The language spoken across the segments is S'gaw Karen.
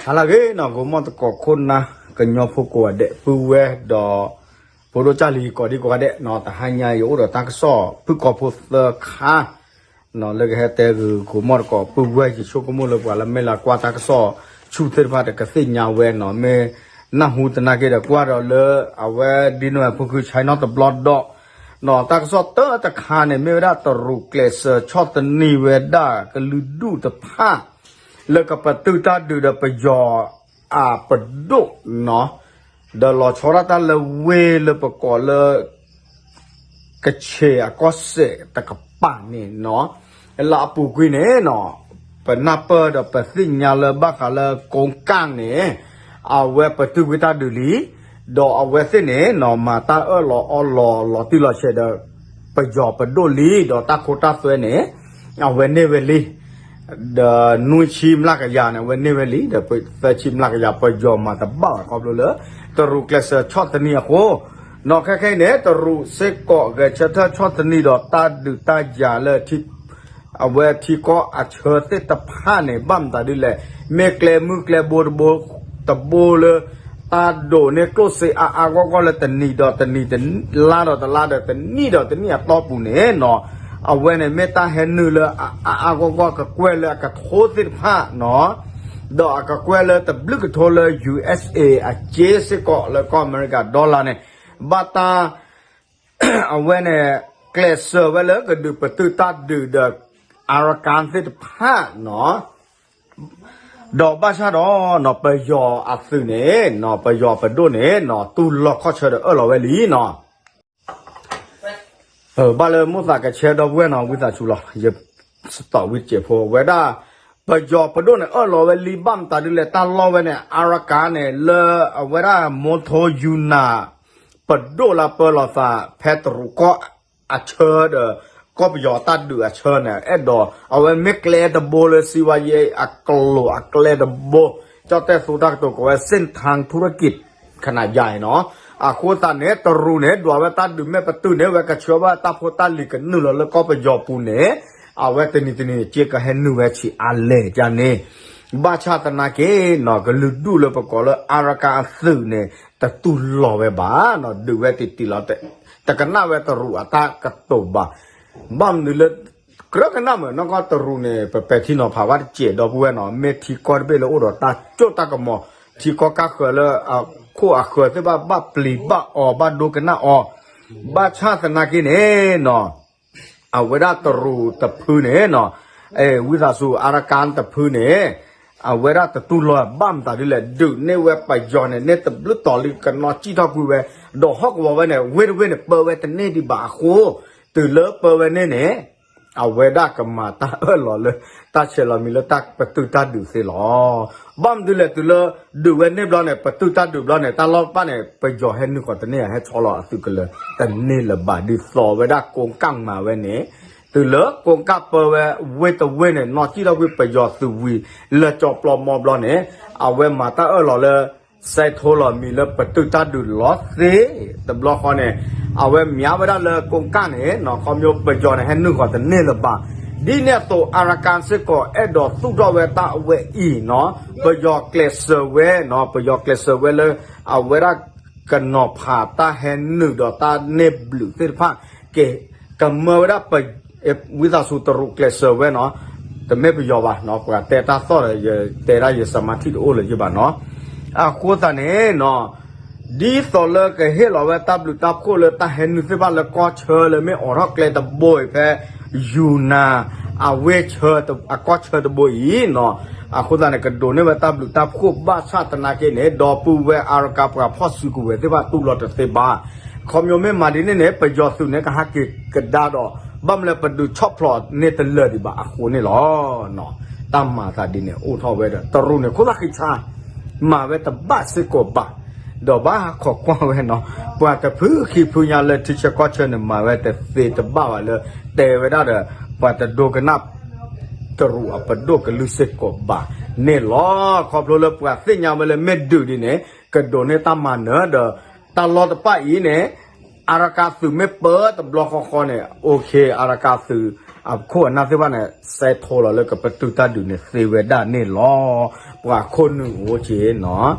ဟါလၢအဂ့ၤနီၤ ဂိၤမီၢ်သကိးခိၣ်နၢ် ကညီဖိကိးဂၤဒဲး ပုၢ်ဝဲၢ်ဒီး ဖိဒိၣ်ကၢ်လံၤကိးဒံကိးဂၤဒဲးနီၤ တဟါညါအံၤအိၣ်ဒီးတၢ်ကစီၣ် ဖုၣ်ကိာ်ဖိသၢခါ နီၤ လၢကဟဲတဲဂ့ၤဂိၤမီၢ်သကိး ပုၢ်ဝဲၢ် ယဆိကမိၣ်လၢပှၤလၢမ့ၢ်လၢကွၢ်တၢ်ကစီၣ်ဆူၣ်သ့ၣ်တဖၣ်ဒီးကသ့ၣ်ညါဝဲနီၤ မ့ၢ်နၢ်ဟူသနာ်က့ဒီး ကွၢ်ဒီးလၢအဝဲဒ်န့ၣ်ဝဲ ဖိဃုဆဲနီတဘျီဒီး နီၤ တၢ်ကစီၣ်တၢတခါန့ၣ် မ့ၢ်ဝဲဒၣ်တရူးကျဲးစၢးဆီၣ်သနံးဝဲဒၣ်ကလုာ်ဒူၣ်တဖၣ် လၢကပတုာ်တၢ်ဒုးဒီးပယီၤအပဒိၣ်နီၤ ဒီးလီၤဆီဒၣ်တၢ်လၢဝ့ၢ်လၢပကိးလၢ ကဆ့းအကီၢ်စဲၣ်တကပၤန့ၣ်နီၤ လၢအပူၤကွံာ်န့ၣ်နီၤ ပနၢ်ပၢၢ်ဒီးပသ့ၣ်ညါလၢဘၣ်ဃးလၢကိကၣ်န့ၣ် အဝဲပတုာ်ကွံာ်တၢ်ဒုးလံ ဒီးအဝဲသ့ၣ်န့ၣ်နီၤ မၤတၢ်အၢၣ်လီၤအီလီၤလီၤတံၢ်လီၤဆဲးဒီး ပယီၤပဒိၣ်လံ ဒီးတၢ်ခိတၢ်သွဲန့ၣ် အဝဲန့ၢ်ဝဲလံ ဒီးနွံဆံမျးကယၤန့ၣ် အဝဲန့ၢ်ဝဲလံ ဒီးသၢဆံမျးကယၤ ပယီၤမၤတဘၣ်ဘၣ်ခီဖျိလၢ တရူးကျဲးစၢးဆီၣ်သနံးအဃိ နီၤ ခဲခဲအံၤန့ၣ် တရူးစ့ၢ်ကီးဂဲၤဆၢထၢၣ်ဆီၣ်သနံးဒီးတၢ်ဒုးတၢ်ယၤလၢ အဝဲထံကီၢ်အဆၢသ့ၣ်တဖၣ်န့ၣ် ဘၣ်မတၤဒ်လဲၣ် မ့ၢ်ကျဲမုၢ်ကျဲဘိတဘိ တဘိလၢ တၢ်ဒိးန့ၢ်ကျိၣ်စ့အါအါဂီၢ်ဂီၢ်လၢတနံၤဒီးတနံၤ တလါဒီးတလါဒီးတနံၣ်ဒီးတနံၣ်အတီၢ်ပူၤန့ၣ်နီၤ အဝဲန့ၣ်မ့ၢ်တၢ်ဟဲနုာ်လၢအအါအါဂီၢ်ဂီၢ် ကကွဲၢ်လၢအကထိသ့ၣ်တဖၣ်နီၤ ဒီးအကကွဲၢ်လၢတဘျုးကထိလၢ ယူၢ်အ့ၣ်အ့ အက့စ့ၢ်ကီးလၢကီၢ်အမဲရကၤ dollar န့ၣ် ဘၣ်တၢ် အဝဲန့ၣ် ကျဲးစၢးဝဲလၢကဒုးပတုာ်တၢ်ဒုးဒီး Arakan သ့ၣ်တဖၣ်နီၤ ဒီးဘၣ်ဆၣ်ဒီးနီၤ ပယီၤအသုးန့ၣ်နီၤ ပယီၤပဒိၣ်န့ၣ်နီၤ တူၢ်လိာ်ခီၣ်ဆၢဒီးအၢၣ်လီၤဝဲလံနီၤ ဘၣ်လၢမိၣ်သးကဆဲဒီပုၢ်ဝဲၢ်နီၤ ဝံသးစူၤလီၤ ယစတီးဝံတစဲးဖိ အဝဲဒၣ် ပယီၤပဒိၣ်န့ၣ် အၢၣ်လီၤဝဲလံ ဘၣ်မတၤဒ်လဲၣ် တၢ်လီၢ်ဝဲန့ၣ် Arakan န့ၣ် လၢအဝဲဒၣ် မိထိယူနၤ ပဒိၣ်လၢပၢလီၤသး ဖဲတရူးကီၢ်အဆၢဒီး ကီၢ်ပယီၤတၢ်ဒုးအဆၢန့ၣ် အဲၣ်ဒိး အဝဲမ့ၢ်ကျဲတဘိလၢ စံးဝါယဲ အကလိာ်အကျဲတဘိ ကၠီၣ်တဲၣ်သူတၢ်ကတိၤကိးဝဲ စ့ၣ်ထၣ်ထူရကံး ခနယါအံၤနီၤ အဃိသတးန့ၣ် တရူးန့ၣ် ဒွးဝဲတၢ်ဒုးမ့ၢ်ပတုာ်န့ၣ် ဝဲကဆှၢဘၣ်တၢ်ဖိတၢ်လံၤကနုာ်လီၤလၢကီၢ်ပယီၤပူၤန့ၣ် အဝဲတနံၤတနံၤ က့ကဟဲနုာ်ဝဲဆံးအါလဲၣ်ကန့ၣ် ဘၣ်ဆၣ်သနာ်က့နီၤ ကလုာ်ဒူၣ်လၢပကိးလၢ Arakan အသုးန့ၣ် တတူၢ်လိာ်ဝဲဘၣ်နီၤ ဒုးဝဲတံၢ်တံၢ်လီၤ တကနၣ်ဝဲတရူးအတၢ်ကတိၤဘၣ် ဘၣ်မနုၤလၢ ကြၢးကနၣ်မုာ်နီၢ်ကီၢ်တရူးန့ၣ် ပပဲာ်ထံနီၤဖးဘၣ်တစဲးဒီပုၢ်ဝဲၢ်နီၤ မ့ၢ်ထံကီၢ်တဘ့ၣ်လၢအိၣ်ဒီးတၢ်စိၣ်တၢ်ကမီၤ ထံကီၢ်ကၢ်ဃၢၤလၢအခိၣ်အဃၢၤသ့ၣ်တဖၣ် ဘၣ်ပျံၤဘၣ်အီၤ ဘၣ်ဒိကနၣ်အီၤ ဘၣ်ဆၣ်သနာ်က့န့ၣ်နီၤ အဝဲဒၣ်တရူးတဖုန့ၣ်နီၤ ဝံသးစူၤ Arakan တဖုန့ၣ် အဝဲဒၣ်တတူၢ်လိာ်ဘၣ်မတၤဒ်လဲၣ် ဒုးန့ၢ်ဝဲပယီၤန့ၣ် န့ၢ်တဘျုးတီၤလံ ကနီၣ်စံၣ်ထီၣ်ကွံာ်ဝဲ ဒီးဟီၣ်ကဝီၤဝဲန့ၣ် ဝ့ၢ်တဝ့ၢ်န့ၣ် ပၢဝဲတန့ၢ်ဒံးဘၣ်အဃိ တုၤလၢပၢဝဲန့ၣ်န့ၣ် အဝဲဒၣ်ကမၤတၢ်အၢၣ်လီၤလၢ တၢ်ဆဲးလီၤမံၤလၢတၢ်ပတုာ်တၢ်ဒုးသ့လီၤ. ဘၣ်မနုၤလဲၣ် တုၤလၢဒုးဝဲန့ၢ်ဘျီန့ၣ် ပတုာ်တၢ်ဒုးဘျီန့ၣ် တၢ်လီၢ်တဖၣ်န့ၣ် ပယီၤဟဲနုာ်ဃီၤတန့ၢ် ဟဲဆီလီၤအသုးကလၢၤတန့ၢ်လၢၤဘၣ် ဒ်သိးဝဲဒၣ်ကိကၣ်မၤဝဲန့ၣ် တုၤလၢကိကၣ်ပၢဝဲဝ့ၢ်တဝ့ၢ်န့ၣ် နီၣ်စံၣ်ထီၣ်ကွံာ်ပယီၤသုးဝံၤ လၢကၠီပျီမီဘျီန့ၣ် အဝဲမၤတၢ်အၢၣ်လီၤလၢ စဲးထိလီၤမံၤလၢပတုာ်တၢ်ဒုးလီၤသ့ တဘျီဃီန့ၣ် အဝဲမၠါဝဲဒၣ်လၢကိကၣ်န့ၣ် နီၢ်ခီမၠိပယီၤန့ၣ် ဟဲနုာ်ဃီၤတန့ၢ်လၢၤဘၣ်. ဒ်န့ၣ်အသိး Arakan စ့ၢ်ကီး အဲၣ်ဒိးသူၣ်ထီၣ်ဝဲတၢ်အဝဲအံၤနီၤ ပယီၤကျဲးစၢးဝဲနီၤ ပယီၤကျဲးစၢးဝဲလၢ အဝဲဒၣ်ကနီၤဖး တၢ်ဟဲနုာ်ဒီးတၢ်န့ၢ်ဘျုးသ့ၣ်တဖၣ် က ကမၢဝဲဒၣ် ဝံသးစူၤတရူးကျဲးစၢးဝဲနီၤ တမ့ၢ်ပယီၤဘၣ်နီၤ ပှၤတဲတၢ်သီၣ်ဒီး ယတဲဒၣ်ယစမါထံၣ်တအိၣ်လၢၤယဘၣ်နီၤ အဃိသတးန့ၣ်နီၤ ဒ်သိးလၢကဟ့ၣ်လီၤဝဲတၢ်ဘျုးတၢ်ဖှိၣ်လၢတၢ်ဟဲနုာ်သ့ၣ်တဖၣ်လၢကီၢ်ဆၢလၢမ့ၢ်အိးထီၣ်ကျဲတဘိအံၤဖဲ ယူနၤ အဝ့ၢ်ဆၢ အကီၢ်ဆၢတဘိအံၤနီၤ အဃိသတးန့ၣ် ကဒိးန့ၢ်ဝဲတၢ်ဘျုးတၢ်ဖှိၣ်ဘၣ်ဆၣ်သနာ်က့န့ၣ် ဒီပုၢ်ဝဲၢ် Arakan ပှၤဖီၣ်စုကဝဲၤသ့ၣ်တဖၣ်တူၢ်လိာ်တသ့ဘၣ်. ခီမၠိမ့ၢ်မၤဒ်န့ၣ်န့ၣ် ပယီၤသုးန့ၣ် ကဟးက့ၤကဒါဒီး ဘၣ်မနုၤလဲၣ် ပဒုးဆီၣ်ဖျိးန့ၢ်တလၢာ်ဒံးဘၣ်အဃိန့ၣ်လီၤ. တၢ်မၤသးဒ်န့ၣ် အိၣ်ထီၣ်ဝဲဒီး တရူးန့ၣ် ခိၣ်သၣ်ဃံဆါ မၤဝဲတဘၣ်စ့ၢ်ကီးဘၣ်, ဒီးဘၣ်ဟးခိးကွၢ်ဝဲနီၤ, ပှၤတဖုခံဖုညါလၢထံဆၢကီၢ်ဆၢန့ၣ် မၤဝဲတသ့တဘၣ်ဘၣ်လၢ တဲဝဲဒၣ်ဒီး ပှၤတဒိကနၣ် တရူးအပဒိၣ်ကလုၢ်စ့ၢ်ကီးဘၣ်န့ၣ်လီၤ. ခီဖျိလၢပှၤသ့ၣ်ညါဝဲလၢမ့ၢ်ဒုးဒ်န့ၣ် ကဒိးန့ၢ်တၢ်မၤနၢၤဒီး တၢ်လီၢ်တဖၣ်အံၤန့ၣ် Arakan သုးမ့ၢ်ပၢတဘျီဃီဃီန့ၣ် အိၣ်ခ့ Arakan သုး အခိၣ်အနၢ်သ့ၣ်တဖၣ်န့ၣ် စဲးထိလီၤလၢကပတုာ်တၢ်ဒုးန့ၣ်သ့ဝဲဒၣ်န့ၣ်လီၤ. ပှၤခိၣ်နူာ်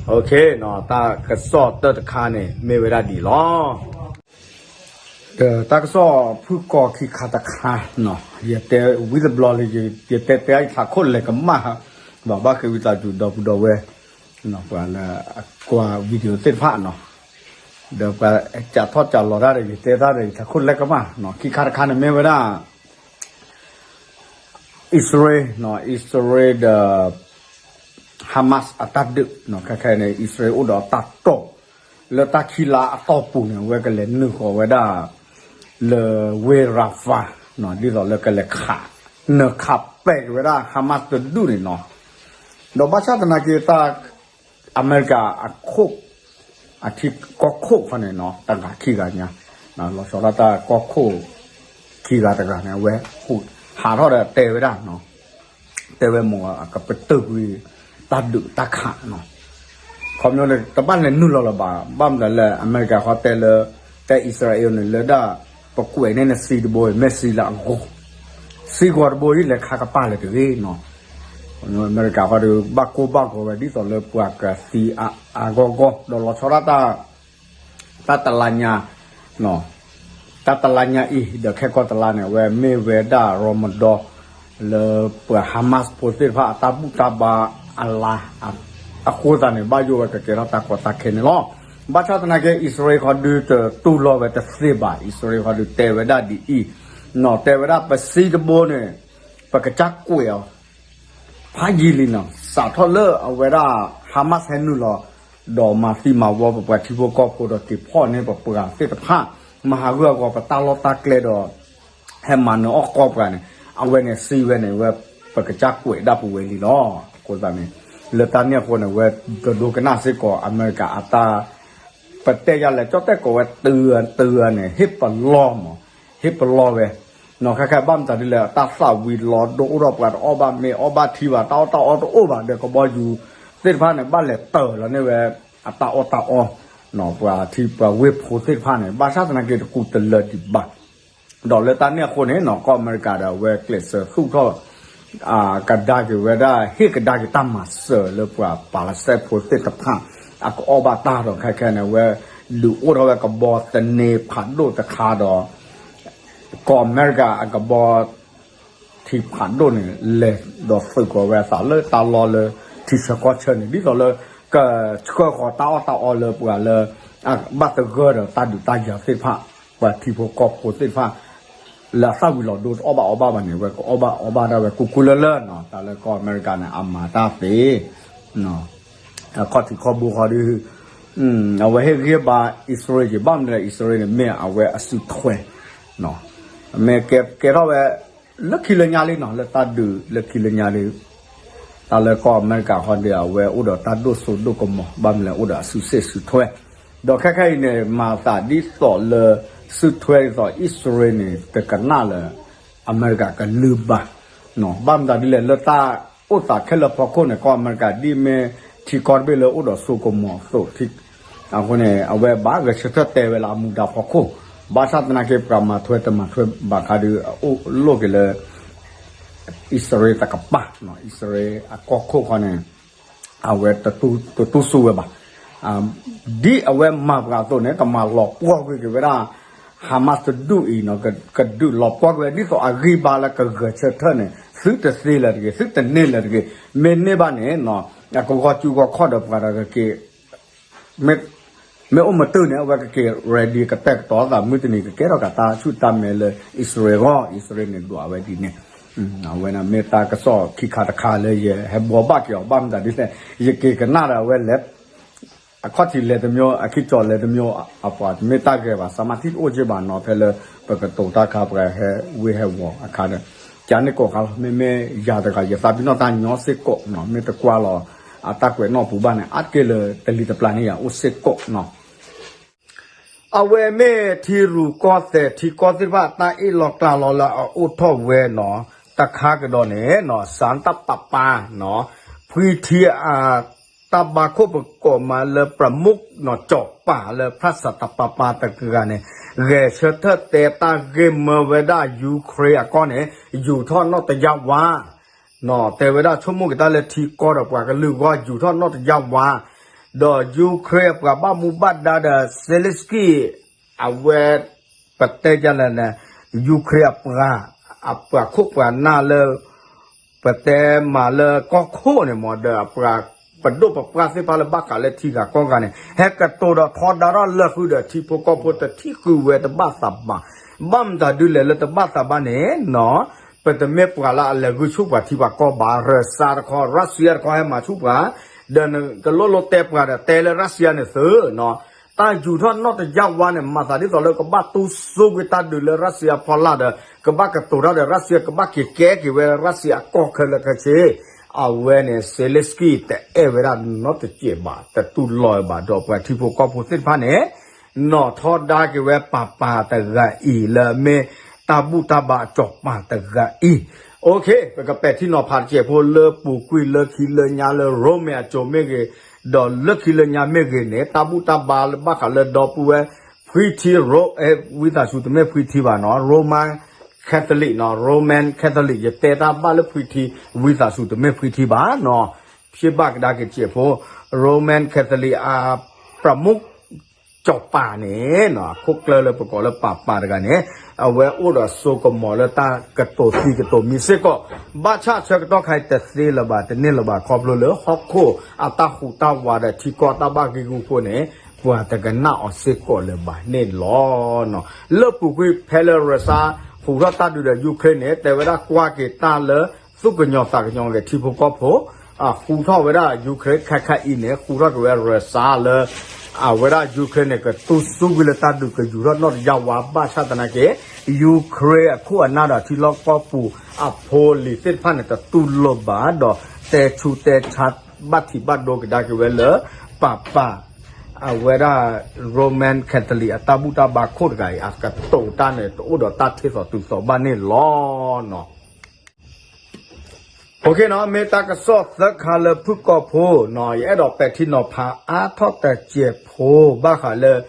အိၣ်က့ၤနီၤ. တၢ်ကစီၣ်တၢ်တခါန့ၣ်မ့ၢ်ဝဲဒၣ်ဒ်အံၤလီၤ. ဒီးတၢ်ကစီၣ်ဖုၣ်ကိာ်ခံခါတခါနီၤ, ယတဲဝံၤတဘျီလၢ ယတဲတဲအံၤထးခိၣ်လဲၤကမၣ်, ဘၣ်ဘၣ်ဃ့ဝံသးစူၤဒီပုၢ်ဒီဝဲၢ် ပှၤလၢအကွၢ် video သ့ၣ်တဖၣ်နီၤ, ဒီးပှၤကးထီၣ်ကးလီၤတၢ်ဒီး ယတဲတၢ်ဒီးယထးခိၣ်လဲၤကမၣ်နီၤ. ခံခါတခါန့ၣ်မ့ၢ်ဝဲဒၣ် အံၣ်စရ့လး, အံၣ်စရ့လးဒီး Hamas အတၢ်ဒုးနီၤ. ခဲခဲအံၤန့ၣ် အံၣ်စရ့လးအိၣ်ဒီးတၢ်တိာ် လၢတၢ်ခံလါအတီၢ်ပူၤန့ၣ် အဝဲကလဲၤနုာ်ဃီၤဝဲဒၣ် လၢဝ့ၢ် Rafah နီၤ, ဒ်သိးလၢကလဲၤခး နၢၤခးပဲာ်က့ၤဝဲဒၣ် Hamas တဒူၣ်န့ၣ်နီၤ. ဒီးဘၣ်ဆၣ်သနာ်က့ တၢ် အမဲရကၤအခိၣ် အထံကီၢ်ခိၣ်ခီန့ၣ်နီၤ, တဂၤခံဂၤညါ လီၤဆီဒၣ်တၢ်ကီၢ်ခိၣ် ခံဂၤတဂၤန့ၣ် အဝဲဟးထီၣ်ဒီးတဲဝဲဒၣ်နီၤ, တဲဝဲမ့ၢ်အကပတုာ်ကွံာ် တၢ်ဒုးတၢ်ခးနီၤ. ခီဖျိလၢတဘၣ်လဲၤနုာ်လီၤလၢၤဘၣ်, ဘၣ်မနုၤလၢအမဲရကၤဃီတဲလၢ တဲအံၣ်စရ့လးန့ၣ် လၢဒၣ် ပကွဲးန့ၢ်နစံတဘိ မ့ၢ်စံလၢအဂီၢ်, စံဂီၤတဘိအံၤ လဲၤခးကပၤလၢၤတဂ့ၤနီၤ. အမဲရကၤဃီဒီး ဘၣ်ကိၢ်ဘၣ်ဂီၤဝဲ ဒ်သိးလၢပှၤကသံအါအါဂီၢ်ဂီၢ် ဒီးလီၤဆီဒၣ်တၢ် တၢ်တလါညါ တၢ်တလါညါအံၤ ဒီးခဲကီၢ်တလါန့ၣ် အဝဲမ့ၢ်ဝဲဒၣ် Ramadan လၢပှၤ Hamas ဖိသ့ၣ်တဖၣ်အတၢ်ဘူၣ်တၢ်ဘါအလါ အဃိသတးန့ၣ် ဘၣ်ယိၣ်ဝဲကကဲထီၣ်တၢ်ကီတၢ်ခဲန့ၣ်လီၤ. ဘၣ်ဆၣ်သနာ်က့ အံၣ်စရ့လးဃီဒုးတတူၢ်လိာ်ဝဲတသ့ဘၣ်, အံၣ်စရ့လးဃီဒုးတဲဝဲဒၣ်ဒ်အံၤ, နီၤ တဲဝဲဒၣ်ပစံတဘိန့ၣ် ပကစၢ်ကွဲးအီၤ ဖးယံာ်လံနီၤ, စးထီၣ်လၢအဝဲဒၣ် Hamas ဟဲနုာ်လီၤ ဒီးမၤသံမၤဝီပပှၤထံဖိကီၢ်ဖိဒီးက့ၤဖီၣ်န့ၢ်ပပှၤသ့ၣ်တဖၣ်, မၤဟးဂူာ်ဟးဂီၤပတၢ်လီၢ်တၢ်ကျဲဒီး ဟဲမၤနၢၤအီၣ်ကီၢ်ပှၤန့ၣ် အဝဲန့ၣ်စံးဝဲန့ၣ် ဝဲပကစၢ်ကွဲးဒၣ်ပဝဲလံလီၤ. အဃိသတးန့ၣ် လၢတၢ်န့ၣ်အဃိန့ၣ် ဝဲတဒိကနၣ်စ့ၢ်ကီးအမဲရကၤအတၢ် ပတဲယၤလဲၣ် ကၠီၣ်တဲၣ်ကိးဝဲတဂၤတဂၤန့ၣ် ဟ့ၣ်ပလီၢ်မး, ဟ့ၣ်ပလီၢ်ဝဲ နီၤ ခဲခဲဘၣ်မတၤဒ်လဲၣ် တၢ်သၣ်ဝံၤလီၤဒိအိၣ်ထီၣ် ပှၤတအီၣ်ဘၣ်မ့ၤအီၣ်ဘၣ်ထံဘၣ် တၢ်အီၣ်တၢ်အီတအိၣ်ဘၣ်ဒီး ကဘီယူၤသ့ၣ်တဖၣ်န့ၣ် ဘၣ်လဲၤတၢၤလီၤန့ၢ်ဝဲ အတၢ်အီၣ်တၢ်အီ ပှၤထံပှၤဝ့ၢ်ဖိသ့ၣ်တဖၣ်န့ၣ် ဘၣ်ဆၣ်သနာ်က့တကူးတလၢဒံးဘၣ်. ဒီးလၢတၢ်န့ၣ်အဃိန့ၣ်နီၤ ကီၢ်အမဲရကၤဒီး အဝဲကျဲးစၢးသူၣ်ထီၣ် ကဒါက့ၤဝဲဒၣ် ဟ့ၣ်ကဒါက့ၤတၢ်မၤစၢၤလၢပှၤ Palestine ဖိသ့ၣ်တဖၣ် အကအီၣ်ဘၣ်တၢ်ဒီး ခဲခဲန့ၣ် အဝဲဒုးအိၣ်ထီၣ်ဝဲကဘီသန့ဖးဒိၣ်တခါဒီး ကီၢ်အမဲရကၤအကဘီထံဖးဒိၣ်န့ၣ် လဲၤဒီးသုးကီၤဝဲအသးလၢတၢ်လီၢ်လၢထံဆၢကီၢ်ဆၢန့ၣ် ဒ်သိးလၢ ကဆှၢဃီၤတၢ်အီၣ်တၢ်အီလၢပှၤလၢ ဘၣ်သဂၢၢ်ဒီးတၢ်ဒုးတၢ်ယၤသ့ၣ်တဖၣ် ပှၤထံဖိကီၢ်ဖိသ့ၣ်တဖၣ် လၢအသၣ်ဝံၤလီၤဒိတအီၣ်ဘၣ်အီဘၣ်ဘၣ်န့ၣ် အဝဲကအီၣ်ဘၣ်အီဘၣ်ဒၣ်ဝဲကူကူလၢလၢနီၤ တၢ်လၢကီၢ်အမဲရကၤန့ၣ် အမၤတၢ်သ့ အခီၣ်ထံးခီၣ်ဘိဃီဒီး အဝဲဟ့ၣ်ဂံၢ်ဘါအံၣ်စရ့လးက့ၤ ဘၣ်မနုၤလဲၣ် အံၣ်စရ့လးန့ၣ် မ့ၢ်အဝဲအစုထွဲ မ့ၢ်ကဲကဲထီၣ်ဝဲ လၢခံလၢညါလံနီၤ လၢတၢ်ဒုးလၢခံလၢညါလံ တၢ်လၢကီၢ်အမဲရကၤဃီဒီး အဝဲအိၣ်ဒီးတၢ်ဒိၣ်စိဒိၣ်ကမီၤ ဘၣ်မနုၤလဲၣ် အိၣ်ဒီးအစုစ့ၣ်စုထွဲ ဒီးခဲခဲအံၤန့ၣ် မၤသးဒ်သိးလၢ စုထွဲဒ်သိးအံၣ်စရ့လးန့ၣ် တကနၣ်လၢ အမဲရကၤကလုၢ်ဘၣ် ဘၣ်မတၤဒ်လဲၣ် လၢတၢ်အိၣ်သးခဲလၢာ်ဖီခိၣ်န့ၣ် ကီၢ်အမဲရကၤဒ်မ့ၢ်ထံကီၢ်တဘ့ၣ်လၢအိၣ်ဒီးစိကမီၤအသိး အဃိန့ၣ် အဝဲဘၣ်ဂဲၤဆၢထၢၣ်တဲဝဲလၢအမူဒါဖီခိၣ် ဘၣ်ဆၣ်သနာ်က့ ပှၤမၤထွဲတမၤထွဲဘၣ်ခါဒီး အအိၣ်လိၣ်က့ၤလၢ အံၣ်စရ့လးတကပၤ အံၣ်စရ့လးအကီၢ်ခိၣ်ခီန့ၣ် အဝဲတတူၢ်စူၢ်ဝဲဘၣ်. ဒ်အဝဲမၤပှၤအသိးန့ၣ် ကမၤလီၤပှီၢ်ကွံာ်က့ၤဝဲဒၣ် Hamas တဒူၣ်အံၤနီၤ ကဒုးလီၤပှီၢ်ကွံာ်ဝဲ ဒ်သိးအဂံၢ်ဘါလၢကဂဲၤဆၢထၢၣ်န့ၣ် သုတသ့လၢၤတဂ့ၤ သုတန့ၢ်လၢၤတဂ့ၤ မ့ၢ်န့ၢ်ဘၣ်န့ၣ် အကဂီၤစုဂီၤခီၣ်ဒီးပှၤဒီးကက့ၤ မ့ၢ်အိၣ်မတၤန့ၣ် အဝဲကက့ၤ ready ကတဲာ်ကတီၤသး မုၢ်တနံၤကကဲထီၣ်က့ၤတၢ်ဆူၣ်တၢ်မဲာ်လၢ အံၣ်စရ့လးအဂီၢ် အံၣ်စရ့လးန့ၣ်ဒွးဝဲဒ်န့ၣ် အဝဲန့ၣ်မ့ၢ်တၢ်ကစီၣ်ခံခါတခါလၢယဟဲဘှီဘၣ်က့ၤအီၤ ဘၣ်မတၤဒ်လဲၣ် ယက့ၤကနၣ်ဒီးအဝဲလဲၤ အခီၣ်ထံးလဲၤတမျိုး အခံကၠီၤလဲၤတမျိုး အပှၤတမ့ၢ်တၢ်ဂဲၤဘၣ် စမၤထံတအိၣ်က့ဘၣ်နီၤ ဖဲလၢပကတိၤတၢ်ခါ ပှၤဟဲဝ့ၢ်ဟဲဝီၤအခါဒီး ကန့ၣ်ကိးခါလီၤ မ့မ့ၢ်ယၤတဂၤ ယသးပ့ၤနီၣ်တၢ်ညီစ့ၢ်ကီးနီၤ မ့ၢ်တကွၢ်လီၤ အတၢ်ကွဲးနီၣ်ပူၤဘၣ်န့ၣ် အါတက့ၢ်လၢတလံၤတပျၢ်န့ၣ်ယၤအိၣ်စ့ၢ်ကီးနီၤ အဝဲမ့ၢ်ထံရူၢ်ကီၢ်သဲး ထံကီၢ်သ့ၣ်တဖၣ် တၢ်အ့ၣ်လီၤကျါလီၤလၢအအိၣ်ထီၣ်ဝဲနီၤ တခါကဒီးန့ၣ်နီၤ စၣ်တၢ်ပၤပၤနီၤ ဖှံထံအ တၢ်ဘါခိၣ်ပကိးမးလၢ ပြမုၣ်နီၤ ကၠီၤပၤလၢ ဖရၣ်စၣ်တၢ်ပၤပၤတဂၤန့ၣ် ဂဲၤဆၢထၢၣ်တဲတၢ်ဂ့ၢ်မၢဝဲဒၣ် Ukraine အကီၢ်န့ၣ် ယူၤထီၣ်နီၣ်တယၢ်ဝါ, တဲဝဲဒၣ်ဆိကမိၣ်က့ၤတၢ်လၢထံကီၢ်ဒီးပှၤကလုာ်ဂီၢ်ယူၤထီၣ်နီၣ်တယၢ်ဝါ, ဒီး Ukraine အပှၤဘၣ်မူဘၣ်ဒါဒီး Zelensky အဝဲ ပတဲဒ်လဲၣ်န့ၣ် Ukraine အပှၤ အပှၤခိၣ်ပှၤနၢ်လၢ ပတဲမၤလၢကီၢ်ခိၣ်န့ၣ်မ့ၢ်ဒီးအပှၤ ပဒိၣ်ပပှၢ်သ့ၣ်တဖၣ်လၢဘၣ်ဃးလၢထံဂၤကီၢ်ဂၤန့ၣ် ဟဲကတိၤဒီးထီဒါထီၣ်လၢဃုာ်ဒီးထံဖိကီၢ်ဖိတထံၣ်ဃုာ်ဝဲတဘၣ်သးဘၣ်. ဘၣ်မတၤဒုလဲၣ်လၢတဘၣ်သးဘၣ်န့ၣ် ပတမ့ၢ်ပှၤလၢအလဲၤဂုာ်ဆူၣ်ပှၤထံပှၤကီၢ်ဘၣ်. ရၢစါတခီ ရၢစံယါတခီဟဲမၤဆူၣ်ပှၤ ဒီးနကလိၣ်လိၣ်တဲပှၤဒီးတဲလၢရၢစံယါန့ၣ်သု တၢ်ယူၤထီၣ်နီၣ်တယၢ်ဝါန့ၣ် မၤသးဒ်သိးလၢကဘၣ်တူၢ်စိဝဲတၢ်ဒုးလၢရၢစံယါဖီလာ်ဒီး ကဘၣ်ကတိၤတၢ်ဒီး ရၢစံယါကဘၣ်က့ၤကဲက့ၤဝဲရၢစံယါအကီၢ်ခဲလၢာ်ခဲဆ့. အဝဲန့ၣ် Zelensky တအဲၣ်ဝဲဒၣ်နီတစဲးဘၣ်, တတူၢ်လိာ်ဘၣ်, ဒီးပှၤထံဖိကီၢ်ဖိသ့ၣ်တဖၣ်န့ၣ် နီၣ်ထီဒါက့ၤဝဲပၤပၤတဂၤအံၤ လၢအမ့ၢ်တၢ်ဘူၣ်တၢ်ဘါအစီၤပၤတဂၤအံၤ. ပကပဲာ်ထံနီၤဖးတစဲးဖိလၢပူၤကွံာ်လၢခံလၢညါလၢ Roman အစိၤမ့ၢ်ဂ့ၤ, ဒီးလၢခံလၢညါမ့ၢ်ဂ့ၤန့ၣ် တၢ်ဘူၣ်တၢ်ဘါလၢဘၣ်ဃးလၢဒီပုၢ်ဝဲၢ် ဖှံထံ ဝံသးစူၤတမ့ၢ်ဖှံထံဘၣ်နီၤ Roman Catholic နီၤ Roman Catholic ယတဲတၢ်ဘၣ်လၢဖှံထံ ဝံသးစူၤတမ့ၢ်ဖှံထံဘၣ်နီၤ. ဖံးဘၣ်ကဒါက့ၤတစဲးဖိ Roman Catholic အ ပြမုၣ် စီၤပၤန့ၣ် အခိၣ်ကျၢၢ်လၢပကိးလၢပၤပၤတဂၤန့ၣ် အဝဲအိၣ်ဒီးစိကမီၤလၢတၢ်ကတိၤသံကတိၤမံၤစ့ၢ်ကီး ဘၣ်ဆၣ်ဆၢကတီၢ်ခါအံၤတသ့လၢၤဘၣ် တန့ၢ်လၢၤဘၣ် ခီဖျိလၢဟီၣ်ခိၣ်အတၢ်ဟူးတၢ်ဝးဒီးထံကီၢ်တၢ်ဘၣ်ဂံၢ်ဂူာ်အဃိန့ၣ် ပှၤတကနၣ်အီၤစ့ၢ်ကီးလၢၤဘၣ်န့ၣ်လီၤ. လၢပူၤကွံာ်ဖဲလၢရၢစါဟူးထီၣ်တၢ်ဒုးဒီး Ukraine န့ၣ် တဲဝဲဒၣ်ကွၢ်က့ၤတၢ်လၢ သူၣ်ကညီၤသးကညီၤဂ့ၤထံဖိကီၢ်ဖိ အဃူထီၣ်ဝဲဒၣ် Ukraine ခဲခါအံၤန့ၣ် ဃူထီၣ်က့ၤဝဲရၢစါလၢ အဝဲဒၣ် Ukraine န့ၣ် ကတူၢ်စူဝံၤလၢတၢ်ဒုးကယူၤထီၣ်နီၣ်တယၢ်ဝါ ဘၣ်ဆၣ်သနာ်က့ Ukraine အခိၣ်အနၢ်ဒီးထံလီၢ်ကီၢ်ပူၤအဖိအလံၤသ့ၣ်တဖၣ်န့ၣ် တတူၢ်လိာ်ဘၣ်ဒီး တဲဆူးတဲဆါဘၣ်ထံးဘၣ်ဒိကဒါက့ၤဝဲလၢ ပၤပၤ အဝဲဒၣ် Roman Catholic အတၢ်ဘူၣ်တၢ်ဘါခိၣ်တဂၤအံၤ အကတိၤတၢ်န့ၣ် တအိၣ်ဒီးတၢ်ထံၣ်သိးတုၤသိးဘၣ်န့ၣ်လီၤ. OK နီၤ မ့ၢ်တၢ်ကစီၣ်သၢခါလၢဖုၣ်ကိာ်ဖိနီၤ ယအဲၣ်ဒိးပဲာ်ထံနီၤဖးအါထီၣ်တစဲးဖိ ဘၣ်ဃးလၢ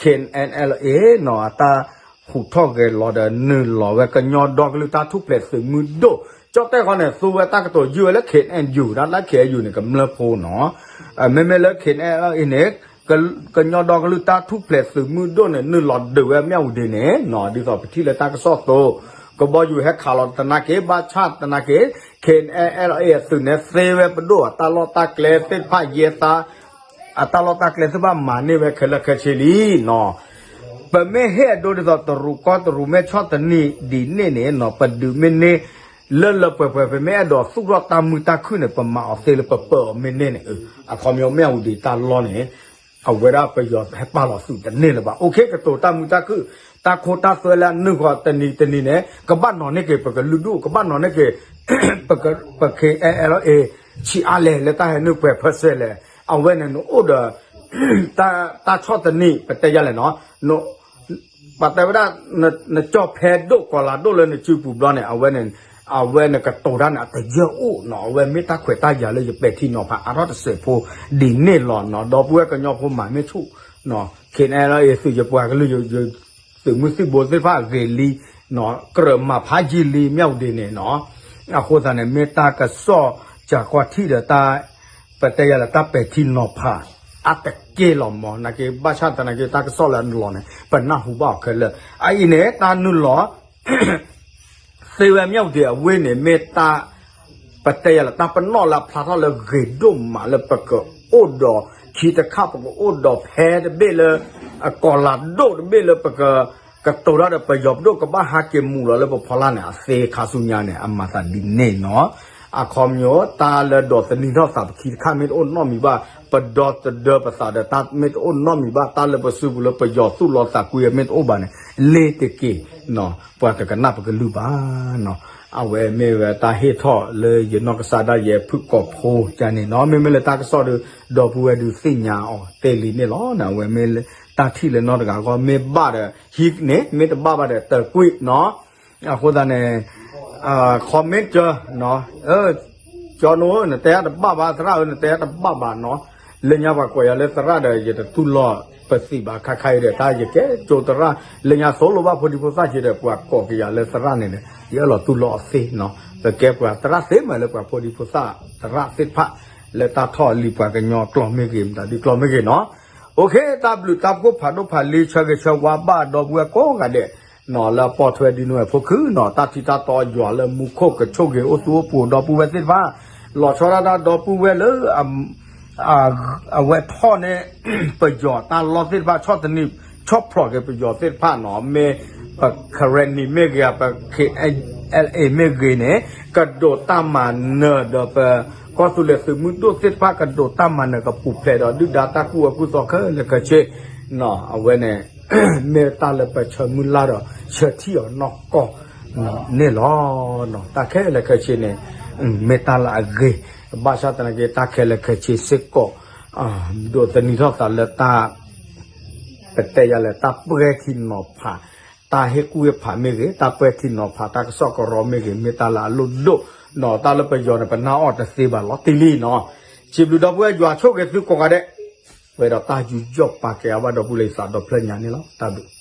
K N L A နီၤ အတၢ်ဟူးထီၣ်ဂဲၤလီၤဒီးနုာ်လီၤဝဲကညီဒီကလုာ်တၢ်ထူၣ်ဖျဲးသုးမုၢ်ဒိၣ် ကၠီၣ်တဲၣ်ဃီန့ၣ် သူဝဲတၢ်ကတိၤယုၢ်ဝဲလၢ K N U ဒၣ်လၢ K N U န့ၣ် ကမျၢၢ်ဖိနီၤ မ့မ့ၢ်လၢ K N L A န့ၣ် ကညီဒီကလုာ်တၢ်ထူၣ်ဖျဲးသုးမုၢ်ဒိၣ်န့ၣ် နုာ်လီၤဒုးဝဲမၠၣ်ဝတံၤန့ၣ်နီၤ ဒ်သိးပထံၣ်လၢတၢ်ကစီၣ်သိး ကဘီယူၤဟဲခးလီၤသနာ်က့ ဘၣ်ဆၣ်သနာ်က့ K N L A အသုးန့ၣ် သ့ဝဲပဒိၣ်အတၢ်လီၢ်တၢ်ကျဲသ့ၣ်တဖၣ်ယဲၢ်သါ အတၢ်လီၢ်တၢ်ကျဲသ့ၣ်တဖၣ်မၤန့ၢ်ဝဲခဲလၢာ်ခဲဆ့လံနီၤ ပမ့ၢ်ဟ့ၣ်အဒိဒ်သိးတရူးကီၢ်တရူးမဲာ်ဆီၣ်တနံၤဒ်န့ၣ်န့ၣ်နီၤ ပဒုးမ့ၢ်န့ၢ် လၢလၢပှဲၤပှဲၤ ပမ့ၢ်အဲၣ်ဒိးသူၣ်ထီၣ်တၢ်မုာ်တၢ်ခုၣ်န့ၣ် ပမၤအီၤသ့လၢပပၢအီၤမ့ၢ်န့ၢ်န့ၣ် အခီပညီမ့ၢ်အဝံၤဒံးတၢ်လီၢ်န့ၣ် အဝဲဒၣ်ပယီၤဟဲပာ်လီၤသုးတန့ၢ်လၢၤဘၣ် OK ကတိၤတၢ်မုာ်တၢ်ခုၣ် တၢ်ခိတၢ်သွဲလၢအနုာ်ဃီတနံၤတနံၤန့ၣ် ကဘၣ်နီၤန့ၢ်က့ၤပကလုာ်ဒူၣ် ကဘၣ်နီၤန့ၢ်က့ၤ ပ K N L A ဆံးအါလဲၣ်လၢတၢ်ဟဲနုာ်ပှဲၤဖၢဆဲလဲၣ် အဝဲန့ၣ်နအိၣ်ဒီး တၢ်ဆီၣ်တနံၤ ပတဲယၤလဲၣ်နီၤ ပှၤတဲဝဲဒၣ် နကၠီၣ်ဖဲဒိၣ်ကီၤလၤဒိၣ်လၢနစုပူၤဘျီန့ၣ် အဝဲန့ၣ် အဝဲန့ၣ်ကတိၤတၢ်န့ၣ် အတယၢၢ်အိၣ်နီၤ အဝဲမ့ၢ်တၢ်ခွဲးတၢ်ယာ်လၢယပဲာ်ထံနီၤဖးအါထီၣ်တစဲးဖိဒ်န့ၣ်လီၤနီၤ ဒီပုၢ်ဝဲၢ်ကညီဖိမၤမ့ၢ်ဆူၣ် KNLA သုးယပှၤကလုာ် သုးမုၢ်သံၣ်ဘိသ့ၣ်တဖၣ်အဂ့ၤလံ ကြၢးမၤဖးယံာ်လံမ့ၢ်ဝံၤဒ်န့ၣ်နီၤ အဃိသတးန့ၣ် မ့ၢ်တၢ်ကစီၣ် ကၢ်ကွၢ်ထံၣ်ဒီးတၢ် ပတဲယၤလၢတၢ်ပဲာ်ထံနီၤဖး အါတက့ၢ်လီၤမး နာ်က့ ဘၣ်ဆၣ်သနာ်က့ တၢ်ကစီၣ်လၢအလီၤန့ၣ် ပနၢ်ဟူဘၣ်အီၤခဲလၢာ် အအံၤန့ၣ် တၢ်နုာ်လီၤ သ့ဝဲမ့ၢ်ဝံၤဒ်အဝ့ၢ်န့ၣ် မ့ၢ်တၢ် ပတဲယၤလၢတၢ်ပနီၣ်လၢအဖျါထီၣ်လၢဂ့ၤဒိၣ်မးလၢ ပကအိၣ်ဒီးခံတခါ ပကအိၣ်ဒီးဖဲတဘ့ၣ်လၢ အကီၤလၤဒိၣ်တဘ့ၣ်လၢပက ကတိၤတၢ်ဒီးပယီၤပဒိၣ်ကဘၣ်ဟးက့ၤမူးလီၤလၢပဖီလာ်န့ၣ် အသ့ခါဆူညါန့ၣ် အမၤသးဒ်န့ၣ်နီၤ အခီပညီ တၢ်လၢဒီးသန့ၤထီၣ်သးပခံတခါ မ့ၢ်တအိၣ်နီတမံၤဘၣ် ပဒီသဒၢပသးဒီးတၢ်မ့ၢ်တအိၣ်နီတမံၤဘၣ် တၢ်လၢပစုပူၤလၢပယီၤသူၣ်လီၤသးကွံမ့ၢ်တအိၣ်ဘၣ်န့ၣ် လ့ၤတက့ၢ်နီၤ ပှၤတကနၣ်ပကလုၢ်ဘၣ်နီၤ အဝဲမ့ၢ်ဝဲတၢ်ဟ့ၣ်ထီၣ်လၢယနီၢ်ကစၢ်ဒၣ်ယဲဖုၣ်ကိာ်ဖိကန့ၣ်နီၤ မ့မ့ၢ်လၢတၢ်ကစီၣ်ဒီး ဒီပုၢ်ဝဲၢ်ဒုးသ့ၣ်ညါအီၤတဲလံန့ၣ်လီၤ. အဝဲမ့ၢ်တၢ်ထံၣ်လၢနီတဂၤအဂီၢ် မ့ၢ်ဘၣ်ဒီးဟံးန့ၣ် မ့ၢ်တဘၣ်ဘၣ်ဒီးတၢၢ်ကွံာ်နီၤ အဃိသတးန့ၣ် comment ကၢ ကၠီနိဧၢ နတဲအတဘၣ်ဘၣ် သရၣ်ဧၢ နတဲအတဘၣ်ဘၣ်နီၤ လၢညါပှၤကိးယၤလၢသရၣ်ဒီး ယတတူၢ်လိာ်ပသံးဘၣ်ခါခါအံၤဒီး တၢ်ယကဲကၠိသရၣ် လၢညါသိၣ်လိဘၣ်ဖိဒံဖိသၣ်က့ၤဒီး ပှၤကိးက့ၤယၤလၢသရၣ်န့ၣ်ဒီး ယအဲၣ်လီၤတူၢ်လိာ်အီၤသ့နီၤ ပကဲပှၤသရၣ်သ့မးလၢပှၤဖိဒံဖိသၣ်သရၣ်သ့ၣ်တဖၣ် လၢတၢ်ထီၣ်လံၤပှၤကညီကျိာ်မ့ၢ်ဂ့ၤ မတၤဒုကျိာ်မ့ၢ်ဂ့ၤနီၤ အိၣ်ခ့ တၢ်ဘျုးတၢ်ဖှိၣ်ဖးဒိၣ်ဖးလံ ဆၢဂ့ၤဆၢဝါဘၣ်ဒီပုၢ်ဝဲၢ်ကိးဂၤဒဲးနီၤ လၢအပိာ်ထွဲဒ်နွဲၣ်ဖိခုနီၤ တၢ်ထံတၢ်တီယွၤလၢမူခိၣ်ကဆိၣ်ဂ့ၤအိၣ်သူအိၣ်ပူၤဒီပုၢ်ဝဲၢ်သ့ၣ်တဖၣ် လီၤဆီဒၣ်တၢ်ဒီပုၢ်ဝဲၢ်လၢ အဝဲထီၣ်န့ၢ် ပယီၤတၢ်လီၢ်သ့ၣ်တဖၣ် ဆီၣ်သနံး ဆီၣ်ဖျိးက့ၤပယီၤသ့ၣ်တဖၣ်နီၤ မ့ၢ်ပ Karenni မ့ၢ်ဂ့ၤ ပ K N L A မ့ၢ်ဂ့ၤန့ၣ် ကဒိးတၢ်မၤနၢၤဒီးပ ကီၢ်သူလ့ၤသုးမုၢ်ဒိၣ်သ့ၣ်တဖၣ် ကဒိးတၢ်မၤနၢၤကပူၤဖျဲးဒီး ဒုၣ်ဒါတၢ်ကူၣ်အၢကူၣ်သီခဲလၢာ်ခဲဆ့ အဝဲန့ၣ် မ့ၢ်တၢ်လၢပဆၢမုၢ်လၢ်ဒီး ဆၢထံၣ်အီၤနီၢ်ကီၢ်န့ၣ်လီၤ. တၢ်ခဲလၢာ်ခဲဆ့န့ၣ် မ့ၢ်တၢ်လၢအဂ့ၤ ဘၣ်ဆၣ်သနာ်က့ တၢ်ခဲလၢာ်ခဲဆ့စ့ၢ်ကီး ဒိးသန့ၤထီၣ်သးလၢတၢ် ပတဲယၤလဲၣ် တၢ်ပှဲၤထံနီၤဖး တၢ်ဟ့ၣ်ကူၣ်ဟ့ၣ်ဖးမ့ၢ်ဂ့ၤ တၢ်ပှဲၤထံနီၤဖး တၢ်ကစီၣ်ကရီမ့ၢ်ဂ့ၤ မ့ၢ်တၢ်လၢအလိၣ်ဒိၣ်နီၤ တၢ်လၢပယီၤန့ၣ် ပနၢ်အီၣ်တသ့ဘၣ်လီၤတံၢ်လံနီၤ စံးဘျုးဒီပုၢ်ဝဲၢ်ယွၤဆိၣ်ဂ့ၤသုကိးဂၤဒဲး ပှဲၤဒီးတၢ်ယူးယီၣ်ပာ်ကဲအါဘၣ်ဒီပုၢ်ဝဲၢ်လၢယသးဒီဖျၢၣ်ညါန့ၣ်လီၤ. တၢ်ဘျုး